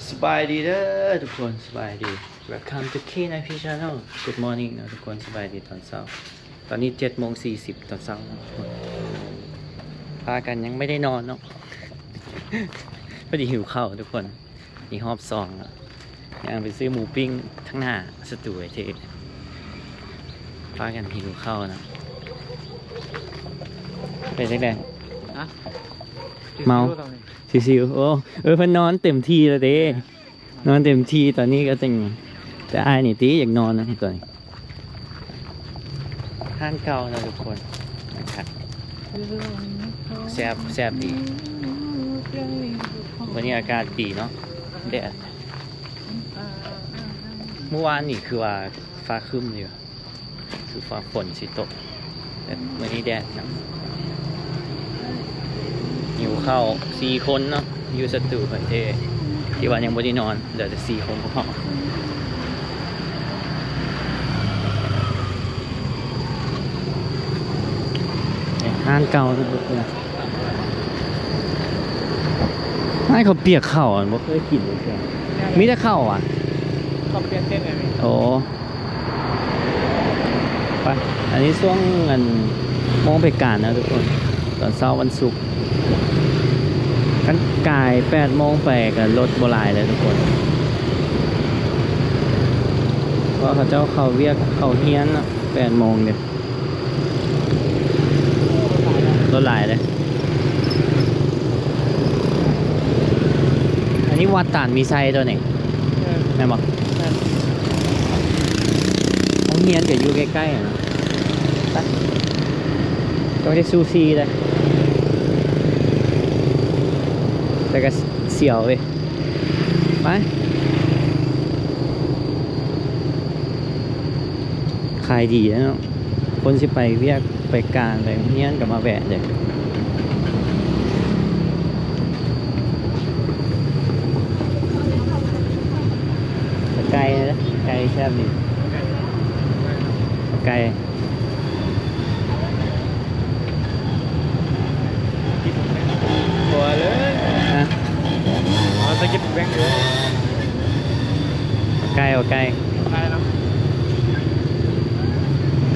ສະບາຍດີເດີທຸກຄົນ ສະບາຍດີ. Welcome to K nine P Channel. Good morning ເນາະທຸກຄົນ ສະບາຍດີຕອນເຊົ້າ. ຕອນນີ້ເຈັດໂມງສີ່ສິບຕອນເຊົ້າເນາະທຸກຄົນ. ພາກັນຍັງບໍ່ໄດ້ນອນເນາະ ພໍດີຫິວເຂົ້າທຸກຄົນ. ນີ້ຮອບສອງລະ ຍ່າງໄປຊື້ໝູປີ້ງທາງໜ້າສະຕູໄອເທ ພາກັນຫິວເຂົ້ານະ. ເປັນຈັ່ງໃດ? ຮະ? ເມົາ? ຊິວໆ. ໂອ້ ເອີ ເພິ່ນນອນເຕັມທີ່ແລ້ວເດ້ ນອນເຕັມທີ່. ຕອນນີ້ກໍຈັ່ງ ແຕ່ອ້າຍນີ້ຕິຢາກນອນນະຕອນນີ້. ຮ້ານເກົ່າເນາະທຸກຄົນ ແຊບ ແຊບດີ. ມື້ນີ້ອາກາດດີເນາະ ແດດ. ມື້ວານນີ້ຄືວ່າຟ້າຄຶ້ມຢູ່ ຄືຟ້າຝົນຊິຕົກ ແຕ່ມື້ນີ້ແດດນຳ. ຫິວເຂົ້າ ສີ່ຄົນເນາະ ຢູ່ສະຕູຂ້ອຍເດ້ ທີ່ວ່າຍັງບໍ່ໄດ້ນອນ ເຫຼືອແຕ່ສີ່ຄົນພວກເຮົາ. ຮ້ານເກົ່າເນາະ ຮ້ານເຂົ້າປຽກເຂົ້າ ບໍ່ເຄີຍກິນເລີຍ ມີແຕ່ເຂົ້າຫວາ? ເຂົ້າປຽກເສັ້ນ. ໂອ້ ໄປ ອັນນີ້ຊ່ວງອັນໂມງໄປການນະທຸກຄົນ ຕອນເຊົ້າວັນສຸກ. ຄັນກາຍແປດໂມງໄປກໍລົດບໍ່ຫຼາຍເລີຍທຸກຄົນ ເພາະເຂົາເຈົ້າເຂົ້າວຽກເຂົ້າຮຽນເນາະ ແປດໂມງເດ້. ລົດຫຼາຍເດ້. ອັນນີ້ວັດຕານມີໄຊຕົວນີ້ ເອີ ແມ່ນບໍ່? ແມ່ນ. ໂຮງຮຽນກໍຢູ່ໃກ້ໆ ນະ ໄປ ຕ້ອງໄດ້ຊູຊີເດ້ ແຕ່ກໍສຽວເວີຍ. ໄປ ຂາຍດີເນາະ ຄົນຊິໄປວຽກໄປການໄປໂຮງຮຽນກໍມາແວະເດີ. ໄກ່ ໄກ່ແຊບດີ ໄກ່. ບໍ່ເລີຍ ຮະ? ອໍ ສະກິດແບງເດີ ໄກ່ ເອົາໄກ່ ໄກ່ເນາະ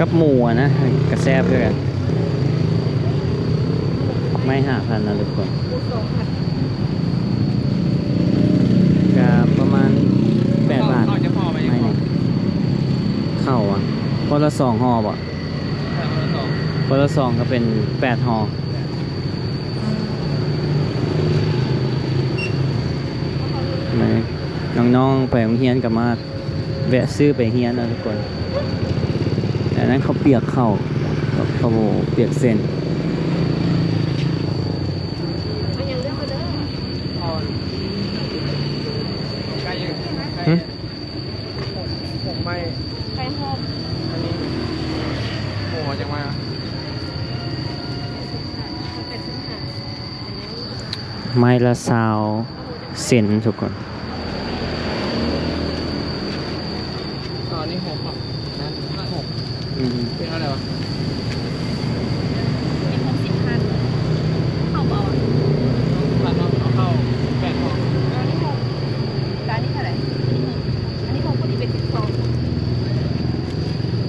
ກັບໝູຫັ້ນນະ ກະແຊບຄືກັນ. ໄມ້ຫ້າພັນນະທຸກຄົນ ກະປະມານແປດບາດ ເຂົ້າ ເຂົ້າຈັກຫໍ່ໄປ ໄມ້ນີ້ ເຂົ້າອະ ຄົນລະສອງຫໍ່ບໍ? ເອີ ຄົນລະສອງ ຄົນລະສອງກໍເປັນແປດຫໍ່. ແມ່ນ ນ້ອງໆໄປໂຮງຮຽນກໍມາແວະຊື້ໄປຮຽນເນາະທຸກຄົນ. ອັນນັ້ນເຂົ້າປຽກເຂົ້າ ເຂົ້າປຽກເສັ້ນ. ຫຶ? ໝົກໄມ້ ໄກ່ຫອມ ອັນນີ້ໝູເອົາຫຍັງມາ? ໄມ້ລະຊາວເຊັນທຸກຄົນ. ອໍ ອັນນີ້ຫົກເນາະ ນັ້ນຫົກ ອືມ ເປັນເທົ່າໃດວະ? ເປັນຫົກສິບພັນ ເຂົ້າບໍ່ເອົາອະ? ພັນເນາະ ເອົາເຂົ້າແປດຫ່ອ ອັນນີ້ຫົກ ແລ້ວອັນນີ້ເທົ່າໃດ? ອັນນີ້ຫົກ ອັນນີ້ຫົກ ພໍດີເປັນສິບສອງ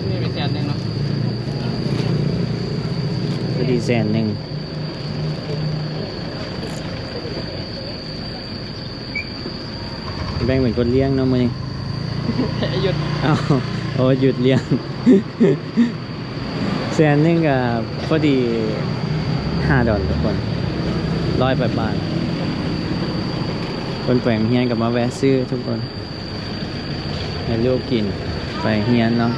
ນີ້ເປັນແສນໜຶ່ງເນາະ ພໍດີແສນໜຶ່ງ. ແບ່ງເປັນຄົນລ້ຽງເນາະມື້ນີ້ ຢຸດ ເອົ້າ ໂອ້ ຢຸດລ້ຽງ ແສນໜຶ່ງກໍພໍດີຫ້າດອນທຸກຄົນ ຮ້ອຍປາຍບາດ. ຄົນໄປໂຮງຮຽນກໍມາແວະຊື້ທຸກຄົນ ໃຫ້ລູກກິນ ໄປຮຽນເນາະ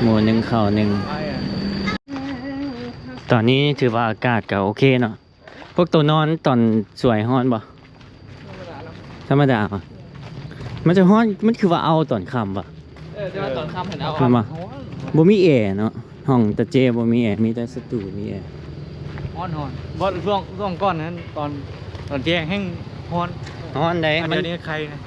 ໝູໜຶ່ງເຂົ້າໜຶ່ງ. ຕອນນີ້ຖືວ່າອາກາດກໍໂອເຄເນາະ. ພວກໂຕນອນຕອນສວຍຮ້ອນບໍ່? ທຳມະດາເນາະ ທຳມະດາຫວາ? ມັນຈະຮ້ອນ ມັນຄືວ່າເອົາຕອນຄ່ຳຫວາ? ເອີ ແຕ່ວ່າຕອນຄ່ຳເພິ່ນເອົາ ແມ່ນບໍ່? ຮ້ອນ ບໍ່ມີແອເນາະ ຫ້ອງຕາເຈ້ບໍ່ມີແອ ມີແຕ່ສະຕູມີແອ. ຮ້ອນໆ ບໍ່ ຊ່ວງ ຊ່ວງກ່ອນນັ້ນ ຕອນ ຕອນແຈ້ງແຮ່ງຮ້ອນ ຮ້ອນໃດ໋ ມັນ ດຽວນີ້ໄຄນະ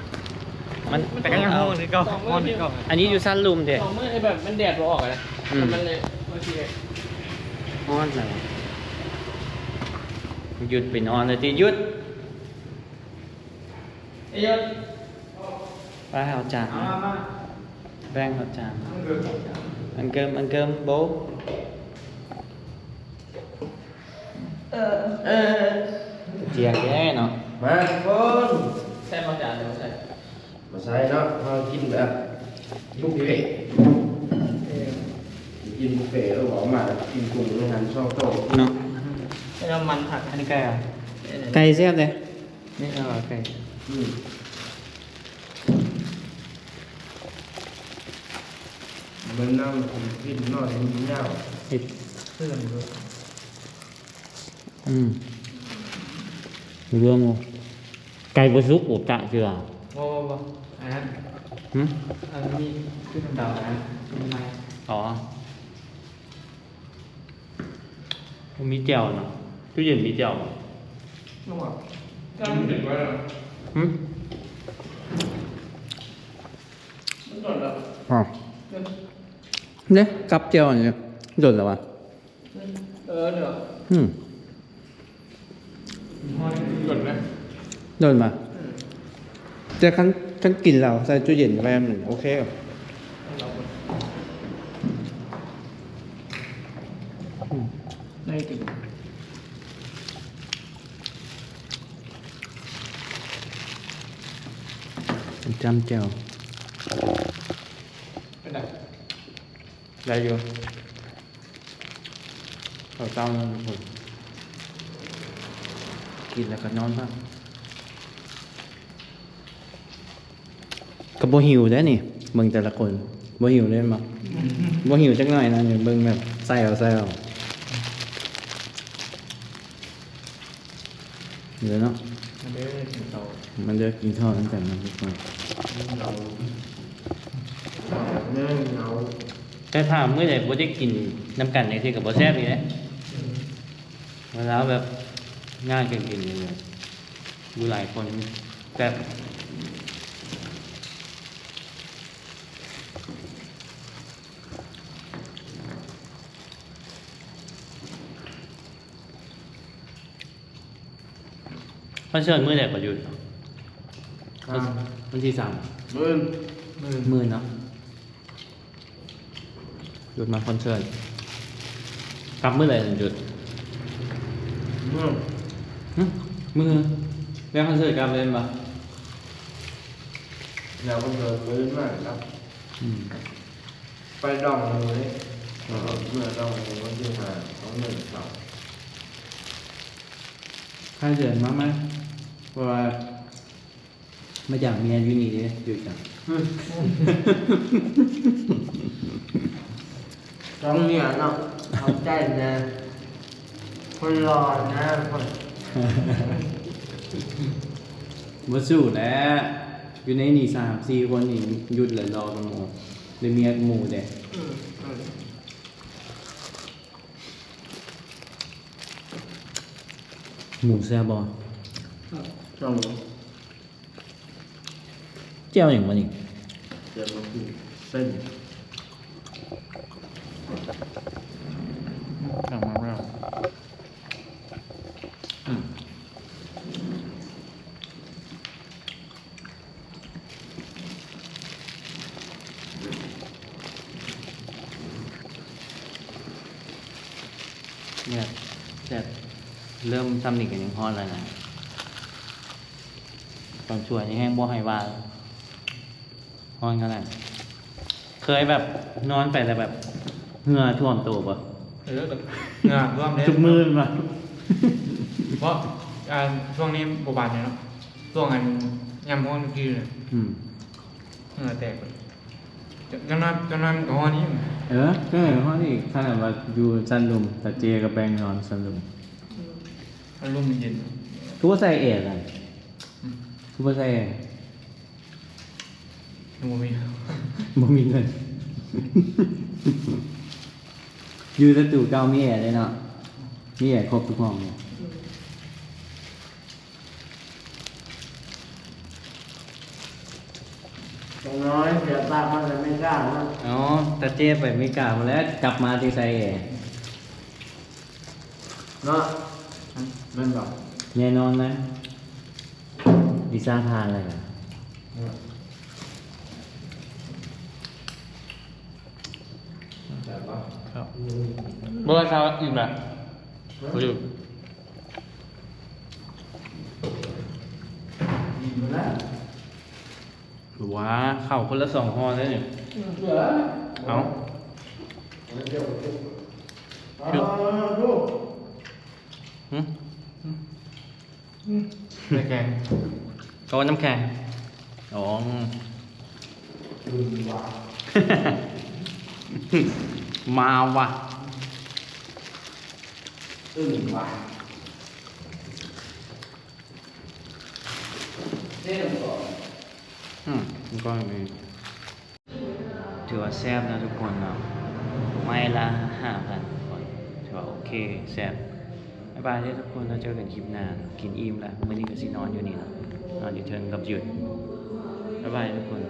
ມັນ ແຕ່ກໍຍັງຮ້ອນຄືເກົ່າ ຮ້ອນຄືເກົ່າ. ອັນນີ້ຢູ່ຊັ້ນລຸ່ມເດ້ ສອງມື້ນີ້ແບບມັນແດດບໍ່ອອກອະນະ ອືມ ມັນເລີຍ ໂອເຄ ຮ້ອນແລ້ວ. ຢຸດໄປນອນເລີຍຕິ ຢຸດ. ໄປເອົາຈານ ເອົາມາ ມາ ແບ່ງເອົາຈານ ອັງເກີມ ອັງເກີມ ໂບ ເອີ ເອີ ຈຽງແທ້ເນາະ ມາທຸກຄົນ ໃສ່ບໍ່ຈານ ຫຼືບໍ່ໃສ່? ມາໃສ່ເນາະ ເຮົາກິນແບບບຸບເຟ ເອີ ກິນບຸບເຟ ເອີ ເວົ້າມາກິນກຸ້ງຢູ່ຫັ້ນສອງໂຕເນາະ ແລ້ວມັນຜັກ ອັນນີ້ໄກ່ຫວາ? ເອີ ໄກ່ແຊບເດ້ ນີ້ ເອີ ໄກ່ ອືມ ມັນນຳກິນເນາະ ມັນຍາວ ເຮັດເຄື່ອງດ້ວຍ ອືມ ເລື່ອງ ໄກ່ບໍ່ສຸກ ໂອກະເທື່ອ ບໍ່ ບໍ່ ບໍ່ ອັນນັ້ນ ຫຶ? ອັນນີ້ຄືນ້ຳດຳ ອັນນັ້ນໃໝ່ ອໍ ບໍ່ມີແຈ່ວເນາະ ຕູ້ເຢັນມີແຈ່ວບໍ່? ຍັງວ່າ ແຈ່ວມັນເປັນໄວ້ແລ້ວ ຫຶ? ມັນດົນແລ້ວ ອໍ ເດ້ ກັບແຈ່ວອັນນີ້ດົນແລ້ວວະ? ເອີ ເດີ ອືມ ມັນເປັນໄດ້ ໂດນມາ ອືມ ແຕ່ຄັນ ຄັນກິນແລ້ວໃສ່ຕູ້ເຢັນໄວ້ມັນໂອເຄ ອືມ ໄດ້ກິນ ຈ້ຳແຈ່ວ ເປັນໃດ? ໄດ້ຢູ່ ເຂົ້າເຈົ້ານັ້ນທຸກຄົນ ກິນແລ້ວກໍນອນພັກ ກໍບໍ່ຫິວເດ້ນີ້ ເບິ່ງແຕ່ລະຄົນ ບໍ່ຫິວເດ້ເນາະ ບໍ່ຫິວຈັກໜ້ອຍນະ ນີ້ເບິ່ງແບບໃສ່ເອົາ ໃສ່ເອົາ. ເດີເນາະ ມາເດີກິນເຂົ້າ ມາເດີກິນເຂົ້ານຳກັນເນາະທຸກຄົນ ເດີເນາະ ແຕ່ຖ້າມື້ໃດບໍ່ໄດ້ກິນນຳກັນຈັ່ງຊີ້ກໍບໍ່ແຊບອີກເດ້ ອືມ ເວລາແບບຍາດກັນກິນຢູ່ ຢູ່ຫຼາຍຄົນແຊບ. ຄອນເສີດມື້ໃດກໍຢຸດ? ສາມ ວັນທີສາມ ມື້ອື່ນ ມື້ອື່ນເນາະ ຢຸດມາຄອນເສີດ ກັບມື້ໃດຫຍຸດ? ມື້ ຫຶ? ມື້ ແລ້ວຄອນເສີດກັບເລີຍແມ່ນບໍ່? ແລ້ວຄອນເສີດມື້ອື່ນມາກັບ ອືມ. ໄປດອງໝູ່ເດ້ ເອີ ເມືອດອງໝູ່ວັນທີຫ້າ ຕ້ອງເດີນເຂົ້າ ໃຫ້ເດີນມາໃໝ່ ເພາະວ່າມາຢາມເມຍຢູ່ນີ້ເດ້ ຢູ່ຈັງ ຕ້ອງເມຍເນາະ ເຂົ້າໃຈນະ ຄົນຫຼໍ່ນະ ຄົນ ບໍ່ສູ້ແຫຼະ ຢູ່ໃນນີ້ສາມສີ່ຄົນນີ້ ຢຸດແລ້ວຫຼໍ່ກວ່າໝູ່ ໄດ້ເມຍກວ່າໝູ່ເດ້ ອືມ ອືມ ໝູແຊບບໍ່? ແຊບ ແຈ່ວຫຍັງວະນີ້? ແຈ່ວໝາກຫຸ່ງເສັ້ນ ອືມ ສັ່ງມາແລ້ວ ອືມ. ແບບ ແບບເລີ່ມຊ່ຳນີ້ກໍຍັງຮ້ອນແລ້ວນະ ຕອນຊ່ວຍນີ້ແຮງບໍ່ໃຫ້ວ່າ ຮ້ອນຂະໜາດ ເຄີຍແບບນອນໄປແລ້ວແບບເຫື່ອຖ້ວມໂຕບໍ່? ເອີ ເຫື່ອຖ້ວມເດ້ ທຸກມື້ແມ່ນບໍ່? ເພາະ ອ່າ ຊ່ວງນີ້ບໍ່ບາດເນາະ ຊ່ວງອັນຍາມຮ້ອນກີ້ນະ ອືມ ເຫື່ອແຕກ ຈັ່ງ ຈັ່ງນັ້ນ ຈັ່ງນັ້ນກໍຮ້ອນອີກ ເອີ ຈັ່ງນັ້ນກໍຮ້ອນອີກ ຂະໜາດວ່າຢູ່ຊັ້ນລຸ່ມ ຕາເຈ້ກໍແບ່ງນອນຊັ້ນລຸ່ມ ຊັ້ນລຸ່ມມັນເຢັນ ຄືບໍ່ໃສ່ແອລະ? ອືມ ຄືບໍ່ໃສ່ແອ? ບໍ່ມີ ບໍ່ມີເງິນ ຢູ່ສະຕູເກົ່າມີແອເດ້ເນາະ ມີແອຄົບທຸກຫ້ອງເລີຍ ຢ່າງນ້ອຍເສຍປາກມາແຕ່ອາເມລິກາເນາະ ອໍ ຕາເຈ້ໄປອາເມລິກາພຸ້ນແຫຼະ ກັບມາຊິໃສ່ແອ ເນາະ ແມ່ນບໍ່? ແນ່ນອນນະ ດີ ພິຊາຜ່ານແລ້ວນະ. ແຊບປະ? ຄັບ ບໍ່ວ່າຊາວອີກນະ. ບໍ່ຢູ່ ອີກນະ. ວ້າ ເຂົ້າຄົນລະສອງຫໍ່ເລີຍນີ້. ເອົາ ຫຶ? ນ້ຳແຂງ ກໍນ້ຳແຂງ. ອໍ ມາວ່ະ ອືມ ມັນກໍມີ ຖືວ່າແຊບເນາະທຸກຄົນເນາະ ໄມ້ລະຫ້າພັນທຸກຄົນ ຖືວ່າໂອເຄ ແຊບ. ບາຍບາຍເດີທຸກຄົນ ແລ້ວເຈີກັນຄລິບໜ້າເນາະ. ກິນອີ່ມລະ ມື້ນີ້ກໍຊິນອນຢູ່ນີ້ເນາະ ນອນຢູ່ເທິງກັບຢຸດ. ບາຍບາຍທຸກຄົນ.